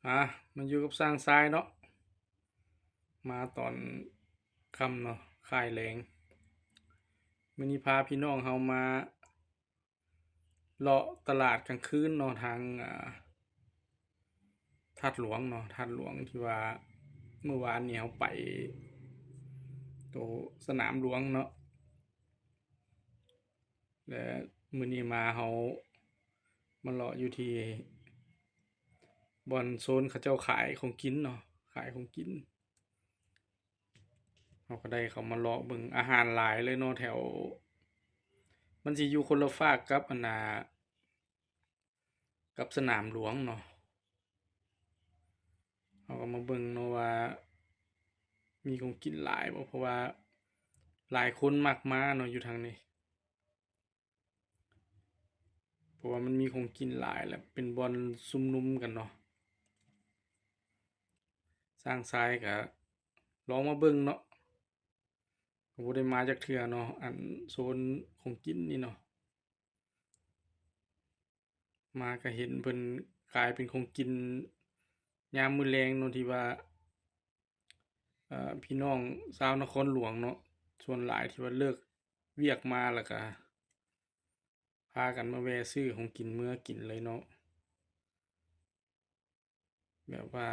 ມາ ມາຢູ່ກັບຊ່າງຊາຍເນາະ ມາຕອນຄ່ຳເນາະ ຄ້າຍແລງ. ມື້ນີ້ພາພີ່ນ້ອງເຮົາມາເລາະຕະຫຼາດກາງຄືນເນາະ ທາງ ອ່າ ທາດຫຼວງເນາະ ທາດຫຼວງທີ່ວ່າມື້ວານນີ້ເຮົາໄປໂຕສະໜາມຫຼວງເນາະ. ແລະ ມື້ນີ້ມາເຮົາມາເລາະຢູ່ທີ່ບ່ອນໂຊນເຂົາເຈົ້າຂາຍຂອງກິນເນາະ ຂາຍຂອງກິນ. ເຮົາກໍໄດ້ເຂົ້າມາເລາະເບິ່ງອາຫານຫຼາຍເລີຍເນາະ ແຖວ ມັນຊິຢູ່ຄົນລະຟາກກັບອັນນ່າ ກັບສະໜາມຫຼວງເນາະ. ເຮົາກໍມາເບິ່ງເນາະວ່າມີຂອງກິນຫຼາຍບໍ່ ເພາະວ່າຫຼາຍຄົນມັກມາເນາະຢູ່ທາງນີ້ ເພາະວ່າມັນມີຂອງກິນຫຼາຍ ແລະ ເປັນບ່ອນຊຸມນຸມກັນເນາະ. ຊ່າງຊາຍກໍລອງມາເບິ່ງເນາະ ກໍບໍ່ໄດ້ມາຈັກເທື່ອເນາະ ອັນໂຊນຂອງກິນນີ້ເນາະ. ມາກໍເຫັນເພິ່ນຂາຍເປັນຂອງກິນຍາມມື້ແລງເນາະ ທີ່ວ່າ ເອີ ພີ່ນ້ອງຊາວນະຄອນຫຼວງເນາະ ສ່ວນຫຼາຍທີ່ວ່າເລີກວຽກມາ ແລ້ວກໍພາກັນມາແວ່ຊື້ຂອງກິນເມືອກິນເລີຍເນາະ. ແບບວ່າ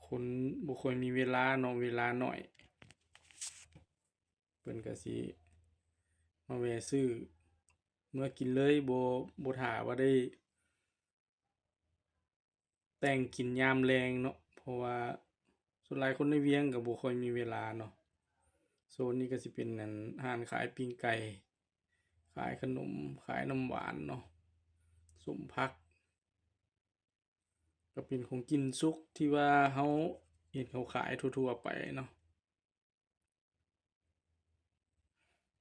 ຄົນບໍ່ຄ່ອຍມີເວລາເນາະ ເວລາໜ້ອຍ ເພິ່ນກໍຊິມາແວ່ຊື້ເມືອກິນເລີຍ ບໍ່ ບໍ່ຖ້າວ່າໄດ້ແຕ່ງກິນຍາມແລງເນາະ ເພາະວ່າສ່ວນຫຼາຍຄົນໃນວຽງກໍບໍ່ຄ່ອຍມີເວລາເນາະ. ໂຊນນີ້ກໍຊິເປັນ ອັນ ຮ້ານຂາຍປີ້ງໄກ່ ຂາຍຂະໜົມ ຂາຍນ້ຳຫວານເນາະ ສົມຜັກ ກໍເປັນຂອງກິນສຸກທີ່ວ່າເຮົາເຫັນເຂົາຂາຍທົ່ວໆໄປເນາະ.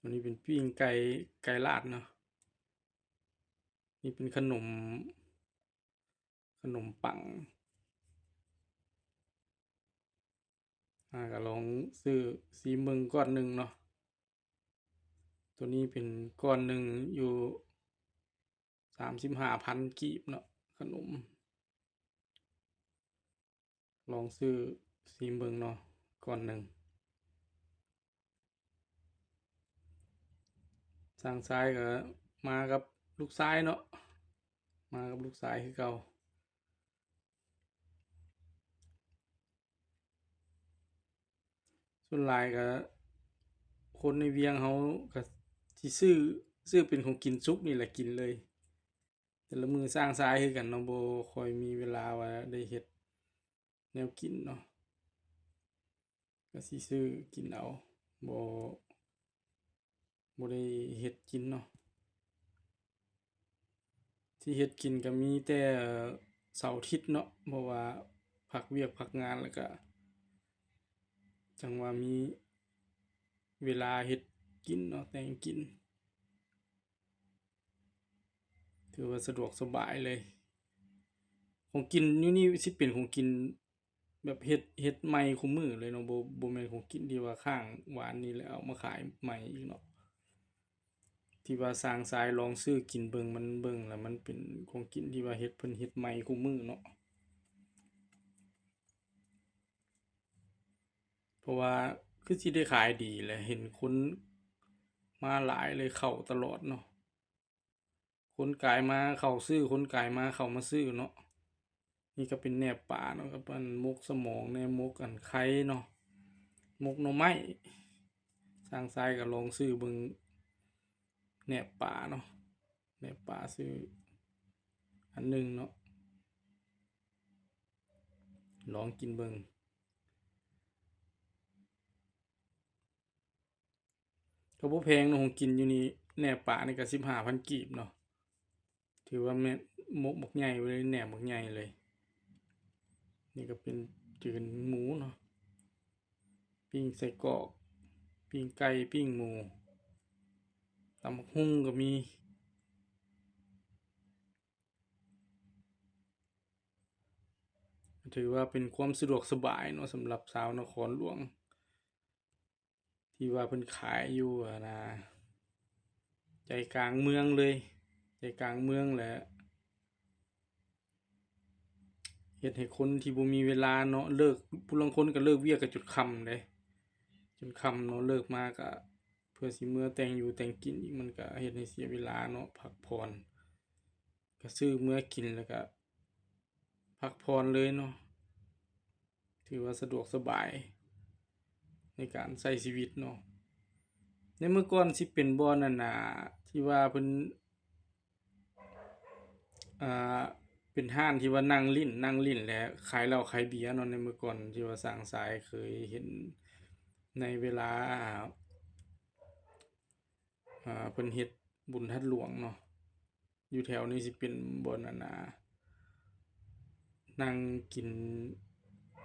ອັນນີ້ເປັນປີ້ງໄກ່ ໄກ່ລາດເນາະ. ນີ້ເປັນຂະໜົມ ຂະໜົມປັງ. ອາ ກໍລອງຊື້ຊີມເບິ່ງກ້ອນໜຶ່ງເນາະ. ໂຕນີ້ເປັນກ້ອນໜຶ່ງຢູ່ສາມສິບຫ້າພັນກີບເນາະ ຂະໜົມ. ລອງຊື້ຊີມເບິ່ງເນາະ ກ້ອນໜຶ່ງ. ຊ່າງຊາຍກໍມາກັບລູກຊາຍເນາະ ມາກັບລູກຊາຍຄືເກົ່າ. ສ່ວນຫຼາຍກໍຄົນໃນວຽງເຮົາກໍຊິຊື້ ຊື້ເປັນຂອງກິນສຸກນີ້ແຫຼະກິນເລີຍ. ແຕ່ລະມື້ຊ່າງຊາຍຄືກັນເນາະ ບໍ່ຄ່ອຍມີເວລາວ່າໄດ້ເຮັດແນວກິນເນາະ ກໍຊິຊື້ກິນເອົາ ບໍ່ ບໍ່ໄດ້ເຮັດກິນເນາະ. ທີ່ເຮັດກິນກໍມີແຕ່ເສົາອາທິດເນາະ ເພາະວ່າພັກວຽກພັກງານ ແລ້ວກໍຈັ່ງວ່າມີເວລາເຮັດກິນເນາະ ແຕ່ງກິນ. ຖືວ່າສະດວກສະບາຍເລີຍ. ຂອງກິນຢູ່ນີ້ຊິເປັນຂອງກິນແບບເຮັດ ເຮັດໃໝ່ຄູ່ມື້ເລີຍເນາະ ບໍ່ ບໍ່ແມ່ນຂອງກິນທີ່ວ່າຄ້າງວານນີ້ແລ້ວເອົາມາຂາຍໃໝ່ອີກເນາະ. ທີ່ວ່າຊ່າງຊາຍລອງຊື້ກິນເບິ່ງ ມັນເບິ່ງແລ້ວມັນເປັນຂອງກິນທີ່ວ່າເຮັດ ເພິ່ນເຮັດໃໝ່ຄູ່ມື້ເນາະ. ເພາະວ່າຄືຊິໄດ້ຂາຍດີແຫຼະ ເຫັນຄົນມາຫຼາຍເລີຍ ເຂົ້າຕະຫຼອດເນາະ. ຄົນກາຍມາເຂົ້າຊື້ ຄົນກາຍມາເຂົ້າມາຊື້ເນາະ. ນີ້ກໍເປັນແໜບປາເນາະ ກັບອັນໝົກສະໝອງແດ່ ໝົກອັນໄຂ່ເນາະ ໝົກໜໍ່ໄມ້. ຊ່າງຊາຍກໍລອງຊື້ເບິ່ງແໜບປາເນາະ ແໜບປາຊື້ອັນໜຶ່ງເນາະ ລອງກິນເບິ່ງ. ກໍບໍ່ແພງເນາະ ຂອງກິນຢູ່ນີ້ ແໜບປານີ້ກໍສິບຫ້າພັນກີບເນາະ. ຖືວ່າແມ່ນໝົກບັກໃຫຍ່ເລີຍ ແໜບບັກໃຫຍ່ເລີຍ. ນີ້ກໍເປັນຈືນໝູເນາະ ປີ້ງໄສ້ກອກ ປີ້ງໄກ່ ປີ້ງໝູ ຕຳບັກຫຸ່ງກໍມີ. ຖືວ່າເປັນຄວາມສະດວກສະບາຍເນາະ ສຳລັບຊາວນະຄອນຫຼວງ ທີ່ວ່າເພິ່ນຂາຍຢູ່ ອັນນ່າ ໃຈກາງເມືອງເລີຍ ໃຈກາງເມືອງ ແລະ ເຮັດໃຫ້ຄົນທີ່ບໍ່ມີເວລາເນາະ ເລີກ ຜູ້ລາງຄົນກໍເລີກວຽກກໍຈົນຄ່ຳເດ້ ຈົນຄ່ຳເນາະ ເລີກມາກໍເພື່ອຊິເມືອແຕ່ງຢູ່ແຕ່ງກິນອີກ ມັນກໍເຮັດໃຫ້ເສຍເວລາເນາະ ພັກຜ່ອນ ກໍຊື້ເມືອກິນແລ້ວກໍພັກຜ່ອນເລີຍເນາະ ຖືວ່າສະດວກສະບາຍໃນການໃຊ້ຊີວິດເນາະ. ໃນເມື່ອກ່ອນຊິເປັນບ່ອນນັ້ນນະ ທີ່ວ່າເພິ່ນ ອ່າ ເປັນຮ້ານທີ່ວ່ານັ່ງຫຼິ້ນ ນັ່ງຫຼິ້ນ ແລະ ຂາຍເຫຼົ້າຂາຍເບຍເນາະ ໃນເມື່ອກ່ອນທີ່ວ່າຊ່າງຊາຍເຄີຍເຫັນໃນເວລາ ອ່າ ເພິ່ນເຮັດບຸນທາດຫຼວງເນາະ. ຢູ່ແຖວນີ້ຊິເປັນບ່ອນ ອັນນ່າ ນັ່ງກິນ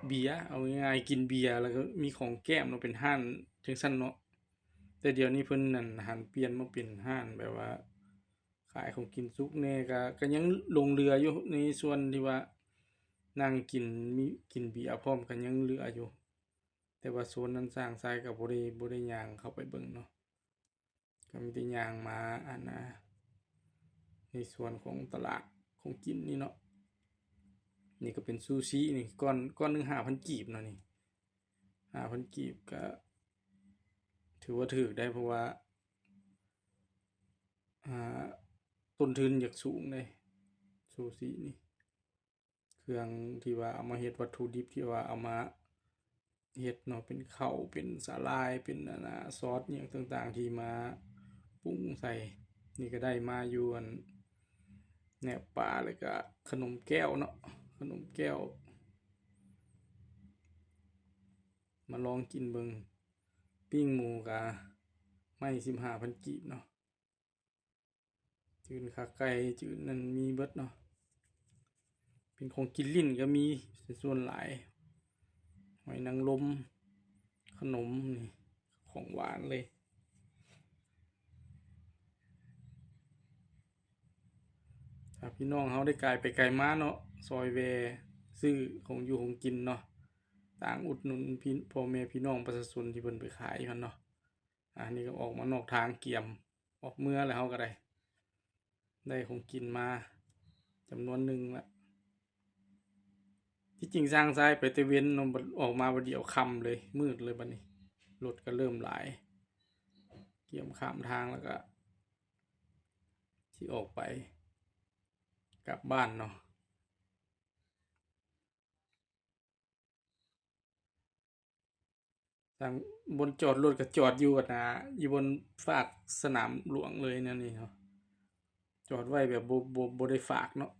ເບຍ ເອົາງ່າຍໆ ກິນເບຍ ແລ້ວກໍມີຂອງແກ້ມເນາະ ເປັນຮ້ານຈັ່ງຊັ້ນເນາະ. ແຕ່ດຽວນີ້ເພິ່ນນັ້ນ ຫັນປ່ຽນມາເປັນຮ້ານແບບວ່າຂາຍຂອງກິນສຸກແດ່ ກໍ ກໍຍັງຫຼົງເຫຼືອຢູ່ ໃນສ່ວນທີ່ວ່ານັ່ງກິນ ມີກິນເບຍພ້ອມ ກໍຍັງເຫຼືອຢູ່. ແຕ່ວ່າໂຊນນັ້ນຊ່າງຊາຍກໍບໍ່ໄດ້ ບໍ່ໄດ້ຍ່າງເຂົ້າໄປເບິ່ງເນາະ. ກໍມີແຕ່ຍ່າງມາ ອັນນ່າ ໃນສ່ວນຂອງຕະຫຼາດຂອງກິນນີ້ເນາະ. ນີ້ກໍເປັນຊູຊິນີ້ ກ້ອນ ກ້ອນໜຶ່ງຫ້າພັນກີບເນາະນີ້ ຫ້າພັນກີບ ກໍຖືວ່າຖືກໄດ໋ ເພາະວ່າ ອ່າ ຕົ້ນທຶນຢາກສູງເດ້ ຊູຊິນີ້. ເຄື່ອງທີ່ວ່າເອົາມາເຮັດ ວັດຖຸດິບທີ່ວ່າເອົາມາເຮັດເນາະ ເປັນເຂົ້າ ເປັນສາຫຼ່າຍ ເປັນ ອັນນ່າ ຊອດ ອີ່ຫຍັງຕ່າງໆ ທີ່ມາປຸງໃສ່ ນີ້ກໍໄດ້ມາຢູ່ ອັນ ແນບປາ ແລ້ວກະຂະໜົມແກ້ວເນາະ ຂະໜົມແກ້ວ ມາລອງກິນເບິ່ງ. ປີ້ງໝູກະໄມ້ສິບຫ້າພັນກີບເນາະ. ຈືນຂາໄກ່ ຈືນນັ້ນມີເບິດເນາະ ເປັນຂອງກິນຫຼິ້ນກໍມີເປັນສ່ວນຫຼາຍ ຫອຍນາງລົມ ຂະໜົມນີ້ ຂອງຫວານເລີຍ. ຖ້າພີ່ນ້ອງເຮົາໄດ້ກາຍໄປກາຍມາເນາະ ຊ່ອຍແວ່ຊື້ຂອງຢູ່ຂອງກິນເນາະ ຕ່າງອຸດໜູນພີ່ ພໍ່ແມ່ພີ່ນ້ອງປະຊາຊົນທີ່ເພິ່ນໄປຂາຍຢູ່ຫັ້ນເນາະ. ອັນນີ້ກໍອອກມານອກທາງ ກຽມອອກເມືອແລ້ວ ເຮົາກໍໄດ້ ໄດ້ຂອງກິນມາຈຳນວນໜຶ່ງລະ. ທີ່ຈິງຊ່າງຊາຍໄປແຕ່ເວັນເນາະ ບັດອອກມາບັດດຽວຄ່ຳເລີຍ ມືດເລີຍບັດນີ້ ລົດກໍເລີ່ມຫຼາຍ ກຽມຂ້າມທາງແລ້ວກໍຊິອອກໄປກັບບ້ານເນາະ. ທາງບ່ອນຈອດລົດກໍຈອດຢູ່ ອັນນ່າ ຢູ່ບ່ອນຟາກສະໜາມຫຼວງເລີຍແນວນີ້ເນາະ ຈອດໄວ້ແບບບໍ່ ບໍ່ ບໍ່ໄດ້ຟາກເນາະ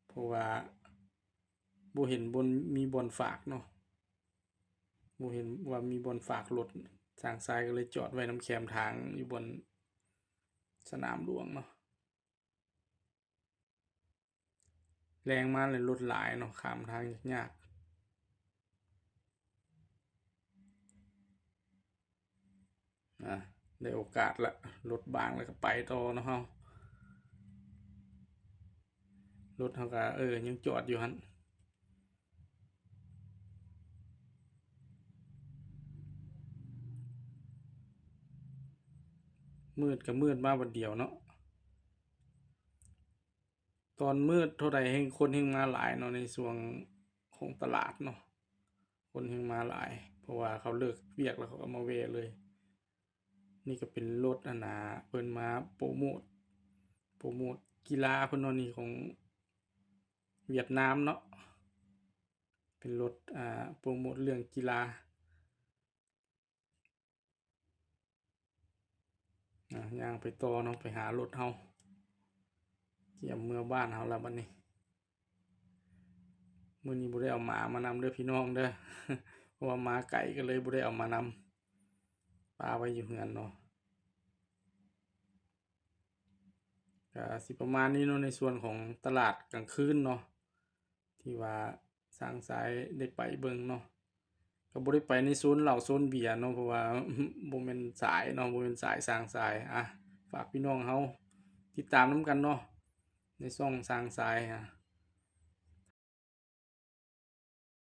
ເພາະວ່າບໍ່ເຫັນບ່ອນ ມີບ່ອນຟາກເນາະ ບໍ່ເຫັນວ່າມີບ່ອນຟາກລົດ ຊ່າງຊາຍກໍເລີຍຈອດໄວ້ນຳແຄມທາງ ຢູ່ບ່ອນສະໜາມຫຼວງເນາະ. ແລງມາແລ້ວລົດຫຼາຍເນາະ ຂ້າມທາງຍາກໆ. ອ່າ ໄດ້ໂອກາດລະ ລົດບາງແລ້ວກໍໄປຕໍ່ເນາະເຮົາ. ລົດເຮົາກໍ ເອີ ຍັງຈອດຢູ່ຫັ້ນ. ມືດກໍມືດມາບັດດຽວເນາະ. ຕອນມືດເທົ່າໃດແຮ່ງ ຄົນແຮ່ງມາຫຼາຍເນາະ ໃນຊ່ວງຂອງຕະຫຼາດເນາະ ຄົນແຮ່ງມາຫຼາຍ ເພາະວ່າເຂົາເລີກວຽກແລ້ວເຂົາກໍມາແວ່ເລີຍ. ນີ້ກໍເປັນລົດ ອັນນ່າ ເພິ່ນມາໂປຣໂມດ ໂປຣໂມດກິລາເພິ່ນເນາະ ນີ້ຂອງຫວຽດນາມເນາະ ເປັນລົດ ອ່າ ໂປຣໂມດເລື່ອງກິລາ. ອ່າ ຍ່າງໄປຕໍ່ເນາະ ໄປຫາລົດເຮົາ ກຽມເມືອບ້ານເຮົາລະບັດນີ້. ມື້ນີ້ບໍ່ໄດ້ເອົາໝາມານຳເດີພີ່ນ້ອງເດີ ເພາະວ່າມາໄກກໍເລີຍບໍ່ໄດ້ເອົາມານຳ ປະໄວ້ຢູ່ເຮືອນເນາະ. ກະຊິປະມານນີ້ເນາະ ໃນສ່ວນຂອງຕະຫຼາດກາງຄືນເນາະ ທີ່ວ່າຊ່າງຊາຍໄດ້ໄປເບິ່ງເນາະ. ກໍບໍ່ໄດ້ໄປໃນໂຊນເຫຼົ້າໂຊນເບຍເນາະ ເພາະວ່າບໍ່ແມ່ນສາຍເນາະ ບໍ່ແມ່ນສາຍຊ່າງຊາຍ. ອ່ະ ຝາກພີ່ນ້ອງເຮົາຕິດຕາມນຳກັນເນາະ ໃນຊ່ອງຊ່າງຊາຍ. ອ່ະ